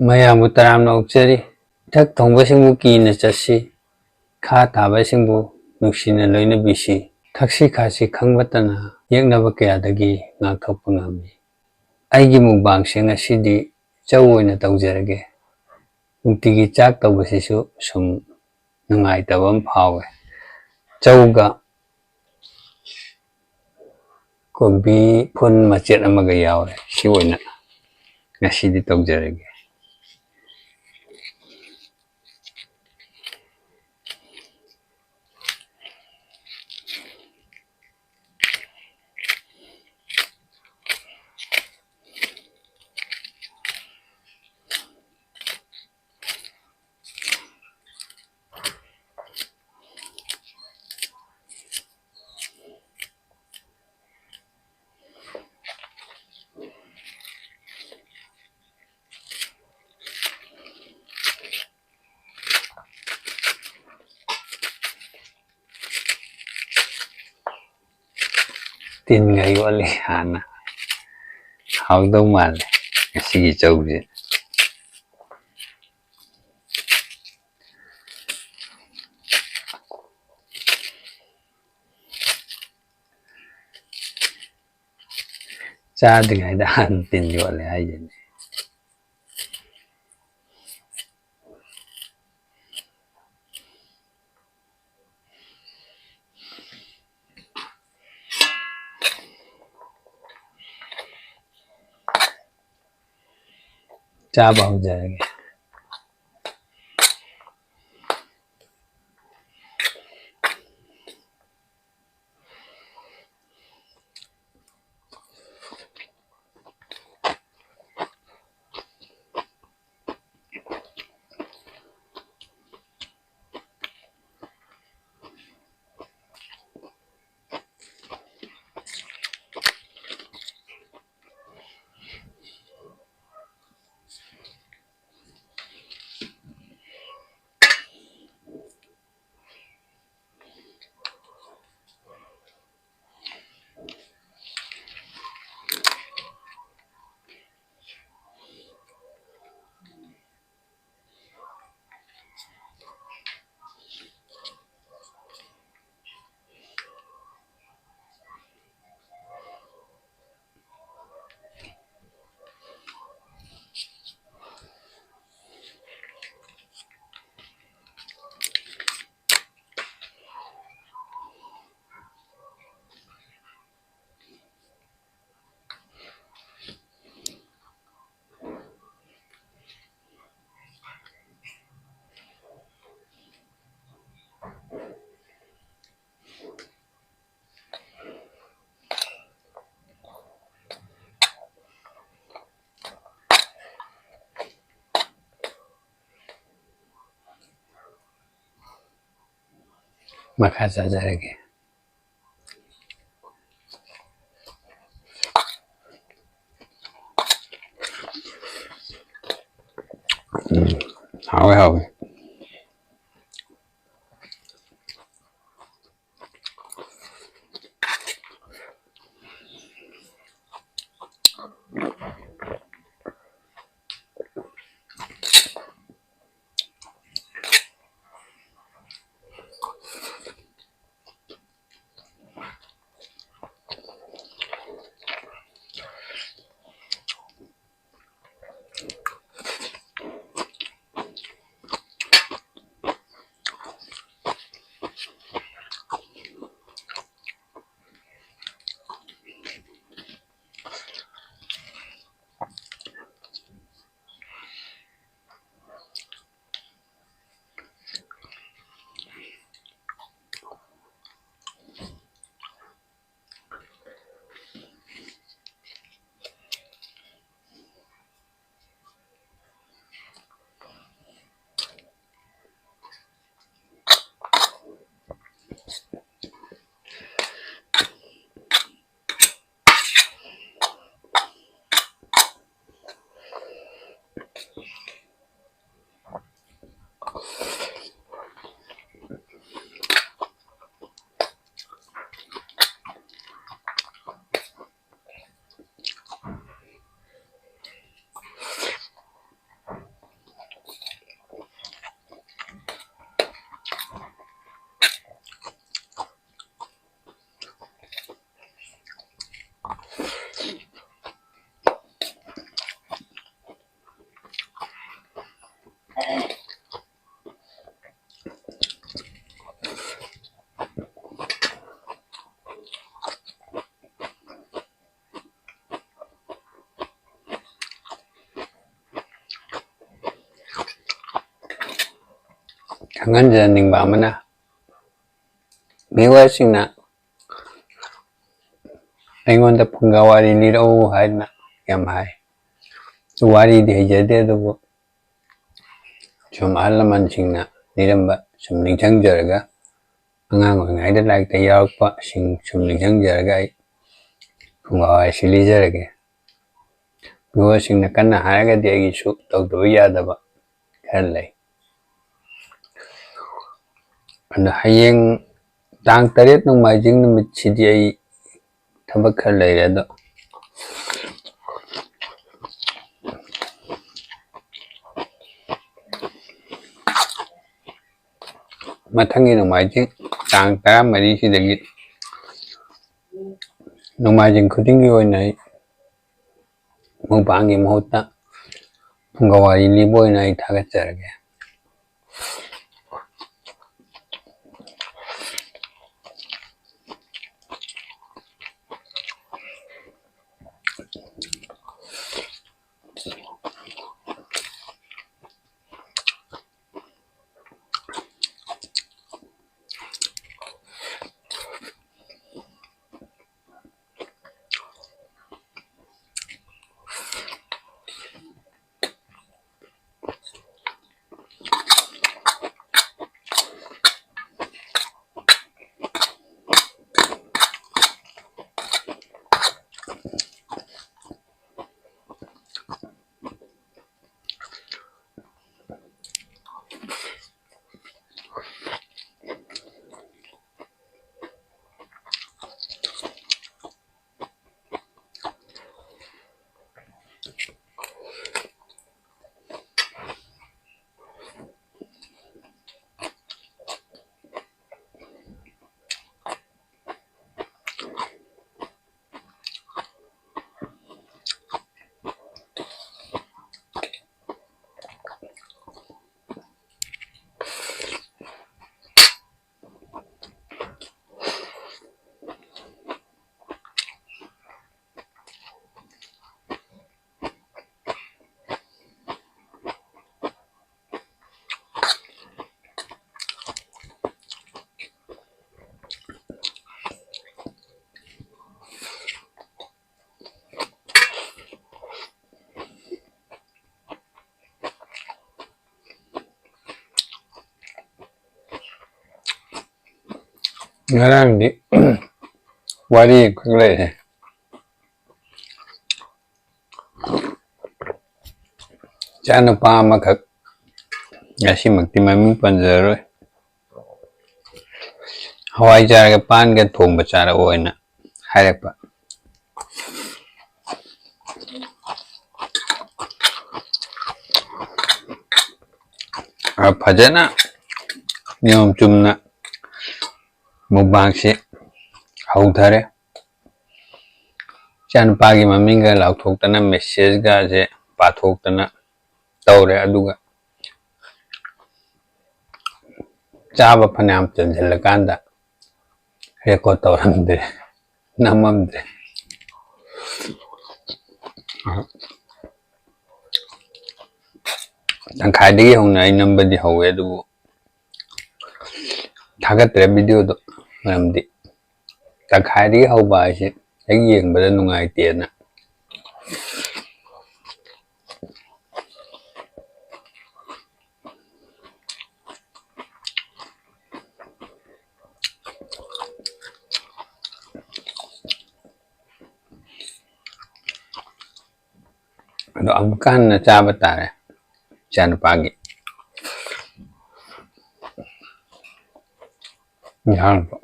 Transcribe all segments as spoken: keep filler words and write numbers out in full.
ꯃꯌꯥꯝꯕꯨ ꯇꯔꯥꯝꯅ ꯑꯣꯛꯆꯔꯤ꯫ ꯏꯊꯛ ꯊꯣꯡꯕꯁꯤꯡꯕꯨ ꯀꯤꯅ ꯆꯠꯁꯤ꯫ ꯈꯥ ꯊꯥꯕꯁꯤꯡꯕꯨ ꯅꯨꯡꯁꯤꯅ ꯂꯣꯏꯅꯕꯤꯁꯤ꯫ ꯊꯛꯁꯤ ꯈꯥꯁꯤ ꯈꯪꯕꯇꯅ ꯌꯦꯛꯅꯕ ꯀꯌꯥꯗꯒꯤ ꯉꯥꯛꯊꯣꯛꯄ ꯉꯝꯃꯤ꯫ ꯑꯩꯒꯤ ꯃꯨꯛꯕꯥꯡꯁꯦ ꯉꯁꯤꯗꯤ ꯆꯧ ꯑꯣꯏꯅ ꯇꯧꯖꯔꯒꯦ꯫ ꯅꯨꯡꯇꯤꯒꯤ ꯆꯥꯛ ꯇꯧꯕꯁꯤꯁꯨ ꯁꯨꯝ ꯅꯨꯡꯉꯥꯏꯇꯕ ꯑꯃ ꯐꯥꯎꯋꯦ꯫ ꯆꯧꯒ ꯀꯣꯕꯤ ꯐꯨꯜ ꯃꯆꯦꯠ ꯑꯃꯒ ꯌꯥꯎꯔꯦ꯫ ꯁꯤ ꯑꯣꯏꯅ ꯉꯁꯤꯗꯤ ꯇꯧꯖꯔꯒꯦ꯫ ꯇꯤꯟꯒ ꯌꯣꯠꯂꯤ ꯍꯥꯟꯅ꯫ ꯍꯥꯎꯗꯧ ꯃꯥꯜꯂꯦ ꯉꯁꯤꯒꯤ ꯆꯧꯁꯦ꯫ ꯆꯥꯗ꯭ꯔꯤꯉꯩꯗ ꯍꯥꯟꯅ ꯇꯤꯟ ꯌꯣꯠꯂꯦ ꯍꯥꯏꯁꯤꯅꯤ꯫ ꯆꯥꯕ ꯍꯧꯖꯔꯒꯦ꯫ ꯃꯈꯥ ꯆꯥꯖꯔꯒꯦ꯫ ꯎꯝ, ꯍꯥꯎꯋꯦ, ꯍꯥꯎꯋꯦ꯫ ꯈꯪꯍꯟꯖꯅꯤꯡꯕ ꯑꯃꯅ, viewerꯁꯤꯡꯅ ꯑꯩꯉꯣꯟꯗ ꯐꯨꯡꯒꯥ ꯋꯥꯔꯤ ꯂꯤꯔꯛꯎ ꯍꯥꯏꯅ ꯌꯥꯝ ꯍꯥꯏ꯫ ꯋꯥꯔꯤꯗꯤ ꯍꯩꯖꯗꯦ, ꯑꯗꯨꯕꯨ ꯁꯨꯝ ꯑꯍꯜ ꯂꯃꯟꯁꯤꯡꯅ ꯂꯤꯔꯝꯕ ꯁꯨꯝ ꯅꯤꯡꯁꯤꯡꯖꯔꯒ ꯑꯉꯥꯡ ꯑꯣꯏꯔꯤꯉꯩꯗ ꯂꯥꯏꯔꯤꯛꯇ ꯌꯥꯎꯔꯛꯄꯁꯤꯡ ꯁꯨꯝ ꯅꯤꯡꯁꯤꯡꯖꯔꯒ ꯑꯩ ꯐꯨꯡꯒꯥ ꯋꯥꯔꯤꯁꯤ ꯂꯤꯖꯔꯒꯦ꯫ ꯃꯤꯑꯣꯏꯁꯤꯡꯅ ꯀꯟꯅ ꯍꯥꯏꯔꯒꯗꯤ ꯑꯩꯒꯤꯁꯨ ꯇꯧꯗꯕ ꯌꯥꯗꯕ ꯈꯔ ꯂꯩ꯫ ꯑꯗꯣ ꯍꯌꯦꯡ ꯇꯥꯡ ꯇꯔꯦꯠ ꯅꯣꯡꯃꯥꯏꯖꯤꯡ ꯅꯨꯃꯤꯠꯁꯤꯗꯤ ꯑꯩ ꯊꯕꯛ ꯈꯔ ꯂꯩꯔꯦ꯫ ꯑꯗꯣ ꯃꯊꯪꯒꯤ ꯅꯣꯡꯃꯥꯏꯖꯤꯡ ꯇꯥꯡ ꯇꯔꯥꯃꯔꯤꯁꯤꯗꯒꯤ ꯅꯣꯡꯃꯥꯏꯖꯤꯡ ꯈꯨꯗꯤꯡꯒꯤ ꯑꯣꯏꯅ ꯑꯩ ꯃꯨꯛꯕꯥꯡꯒꯤ ꯃꯍꯨꯠꯇ ꯐꯨꯡꯒꯥ ꯋꯥꯔꯤ ꯂꯤꯕ ꯑꯣꯏꯅ ꯑꯩ ꯊꯥꯒꯠꯆꯔꯒꯦ꯫ ꯉꯔꯥꯡꯗꯤ ꯋꯥꯔꯤ ꯑꯃꯈꯛ ꯂꯩꯔꯦ꯫ ꯏꯆꯥꯅꯨꯄꯥ ꯑꯃꯈꯛ, ꯉꯁꯤꯃꯛꯇꯤ ꯃꯃꯤꯡ ꯄꯟꯖꯔꯔꯣꯏ, ꯍꯋꯥꯏꯖꯥꯔꯒ ꯄꯥꯟꯒ ꯊꯣꯡꯕ ꯆꯥꯔꯛꯑꯣ ꯍꯥꯏꯅ ꯍꯥꯏꯔꯛꯄ꯫ ꯑ, ꯐꯖꯅ ꯅꯤꯌꯣꯝ ꯆꯨꯝꯅ ꯃꯨꯛꯕꯥꯡꯁꯤ ꯍꯧꯊꯔꯦ꯫ ꯏꯆꯥꯅꯨꯄꯥꯒꯤ ꯃꯃꯤꯡꯒ ꯂꯥꯎꯊꯣꯛꯇꯅ, ꯃꯦꯁꯦꯖꯒꯁꯦ ꯄꯥꯊꯣꯛꯇꯅ ꯇꯧꯔꯦ꯫ ꯑꯗꯨꯒ ꯆꯥꯕ ꯐꯅꯌꯥꯝ ꯆꯟꯁꯤꯜꯂꯀꯥꯟꯗ ꯔꯦꯀꯣꯔꯠ ꯇꯧꯔꯝꯗ꯭ꯔꯦ, ꯅꯝꯃꯝꯗ꯭ꯔꯦ꯫ ꯇꯪꯈꯥꯏꯗꯒꯤ ꯍꯧꯅ ꯑꯩ ꯅꯝꯕꯗꯤ ꯍꯧꯋꯦ, ꯑꯗꯨꯕꯨ ꯊꯥꯒꯠꯇ꯭ꯔꯦ ꯚꯤꯗꯤꯑꯣꯗꯣ꯫ ꯃꯔꯝꯗꯤ ꯇꯪꯈꯥꯏꯗꯒꯤ ꯍꯧꯕ ꯍꯥꯏꯁꯦ ꯍꯦꯛ ꯌꯦꯡꯕꯗ ꯅꯨꯡꯉꯥꯏꯇꯦꯅ꯫ ꯑꯗꯣ ꯑꯃꯨꯛꯀ ꯍꯟꯅ ꯆꯥꯕ ꯇꯥꯔꯦ ꯏꯆꯥꯅꯨꯄꯥꯒꯤ ꯏꯟꯁꯥꯡꯗꯣ꯫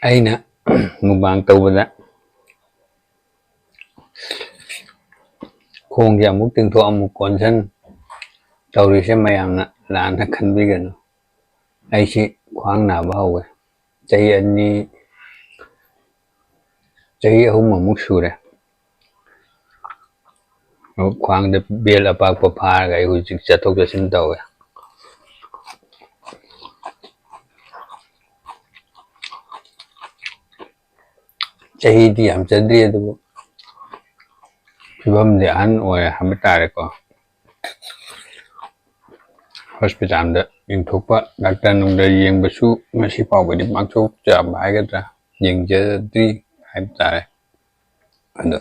ꯑꯩꯅ ꯃꯨꯛꯕꯥꯡ ꯇꯧꯕꯗ ꯈꯣꯡꯁꯦ ꯑꯃꯨꯛ ꯇꯤꯡꯊꯣꯛ ꯑꯃꯨꯛ ꯀꯣꯟꯁꯟ ꯇꯧꯔꯤꯁꯦ ꯃꯌꯥꯝꯅ ꯂꯥꯟꯅ ꯈꯟꯕꯤꯒꯅꯨ꯫ ꯑꯩꯁꯤ ꯈ꯭ꯋꯥꯡ ꯅꯥꯕ ꯍꯧꯋꯦ꯫ ꯆꯍꯤ ꯑꯅꯤ, ꯆꯍꯤ ꯑꯍꯨꯝ ꯑꯃꯨꯛ ꯁꯨꯔꯦ꯫ ꯈ꯭ꯋꯥꯡꯗ ꯕꯦꯜ ꯑꯄꯥꯛꯄ ꯐꯥꯔꯒ ꯑꯩ ꯍꯧꯖꯤꯛ ꯆꯠꯊꯣꯛ ꯆꯠꯁꯤꯟ ꯇꯧꯋꯦ꯫ ꯆꯍꯤꯗꯤ ꯌꯥꯝ ꯆꯟꯗ꯭ꯔꯤ, ꯑꯗꯨꯕꯨ ꯐꯤꯕꯝꯗꯤ ꯑꯍꯟ ꯑꯣꯏꯔꯦ ꯍꯥꯏꯕ ꯇꯥꯔꯦꯀꯣ꯫ ꯍꯣꯁꯄꯤꯇꯥꯜꯗ ꯌꯦꯡꯊꯣꯛꯄ, ꯗꯥꯛꯇꯔ ꯅꯨꯡꯗꯔ ꯌꯦꯡꯕꯁꯨ ꯉꯁꯤ ꯐꯥꯎꯕꯗꯤ ꯄꯥꯡꯊꯣꯛꯆꯕ ꯍꯥꯏꯒꯗ꯭ꯔꯥ, ꯌꯦꯡꯖꯗ꯭ꯔꯤ ꯍꯥꯏꯕ ꯇꯥꯔꯦ꯫ ꯑꯗꯣ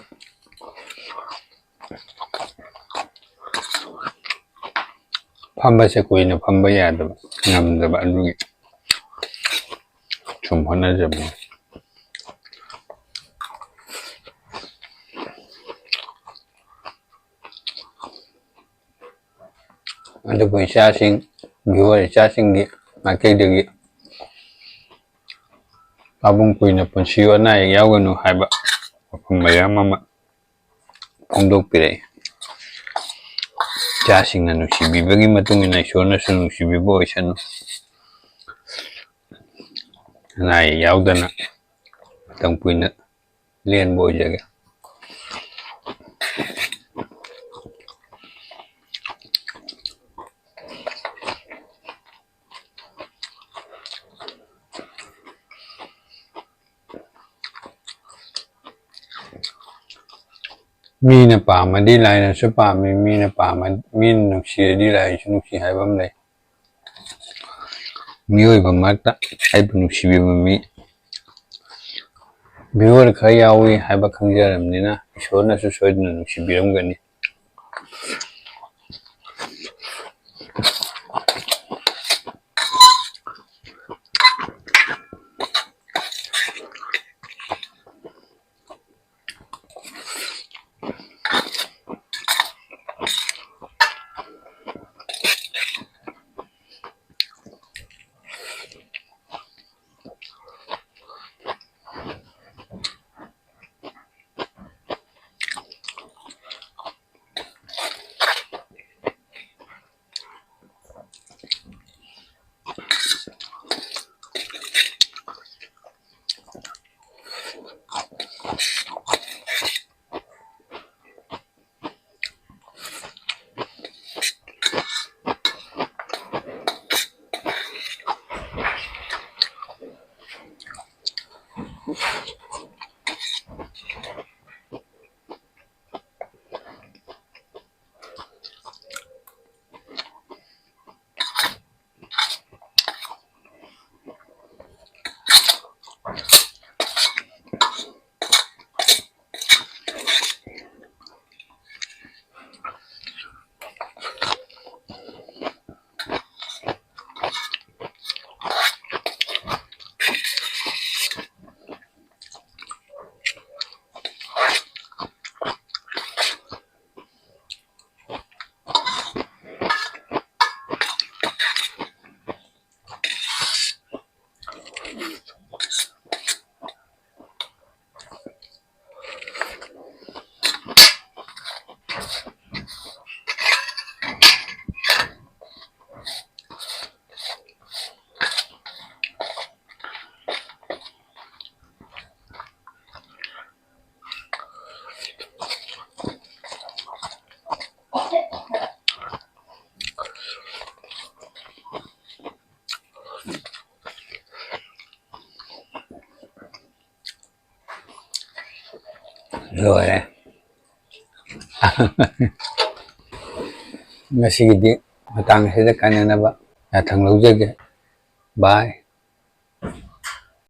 ꯐꯝꯕꯁꯦ ꯀꯨꯏꯅ ꯐꯝꯕ ꯌꯥꯗꯕ, ꯉꯝꯗꯕ, ꯑꯗꯨꯒꯤ ꯁꯨꯝ ꯍꯣꯠꯅꯖꯕꯅꯤ꯫ ꯑꯗꯨꯕꯨ ꯏꯆꯥꯁꯤꯡ, viewer ꯏꯆꯥꯁꯤꯡꯒꯤ ꯃꯥꯏꯀꯩꯗꯒꯤ ꯄꯥꯕꯨꯡ ꯀꯨꯏꯅ ꯄꯨꯟꯁꯤꯌꯨ, ꯑꯅꯥ ꯑꯌꯦꯛ ꯌꯥꯎꯒꯅꯨ ꯍꯥꯏꯕ ꯋꯥꯐꯝ ꯃꯌꯥꯝ ꯑꯃ ꯐꯣꯡꯗꯣꯛꯄꯤꯔꯛꯏ꯫ ꯏꯆꯥꯁꯤꯡꯅ ꯅꯨꯡꯁꯤꯕꯤꯕꯒꯤ ꯃꯇꯨꯡ ꯏꯟꯅ ꯏꯁꯣꯔꯅꯁꯨ ꯅꯨꯡꯁꯤꯕꯤꯕ ꯑꯣꯏꯁꯅꯨ꯫ ꯑꯅꯥ ꯑꯌꯦꯛ ꯌꯥꯎꯗꯅ ꯃꯇꯝ ꯀꯨꯏꯅ ꯂꯦꯟꯕ ꯑꯣꯏꯖꯒꯦ꯫ ꯃꯤꯅ ꯄꯥꯝꯃꯗꯤ ꯂꯥꯏꯅꯁꯨ ꯄꯥꯝꯃꯤ, ꯃꯤꯅ ꯄꯥꯝꯃ-, ꯃꯤꯅ ꯅꯨꯡꯁꯤꯔꯗꯤ ꯂꯥꯏꯅꯁꯨ ꯅꯨꯡꯁꯤ ꯍꯥꯏꯕ ꯑꯃ ꯂꯩ꯫ ꯃꯤꯑꯣꯏꯕ ꯃꯔꯛꯇ ꯑꯩꯕꯨ ꯅꯨꯡꯁꯤꯕꯤꯕ ꯃꯤ, viewer ꯈꯔ ꯌꯥꯎꯏ ꯍꯥꯏꯕ ꯈꯪꯖꯔꯕꯅꯤꯅ ꯏꯁꯣꯔꯅꯁꯨ ꯁꯣꯏꯗꯅ ꯅꯨꯡꯁꯤꯕꯤꯔꯝꯒꯅꯤ꯫ ꯂꯣꯏꯔꯦ꯫ ꯉꯁꯤꯒꯤꯗꯤ ꯃꯇꯥꯡ ꯑꯁꯤꯗ ꯀꯥꯏꯅꯅꯕ ꯌꯥꯊꯪ ꯂꯧꯖꯒꯦ꯫ ꯕꯥꯏ꯫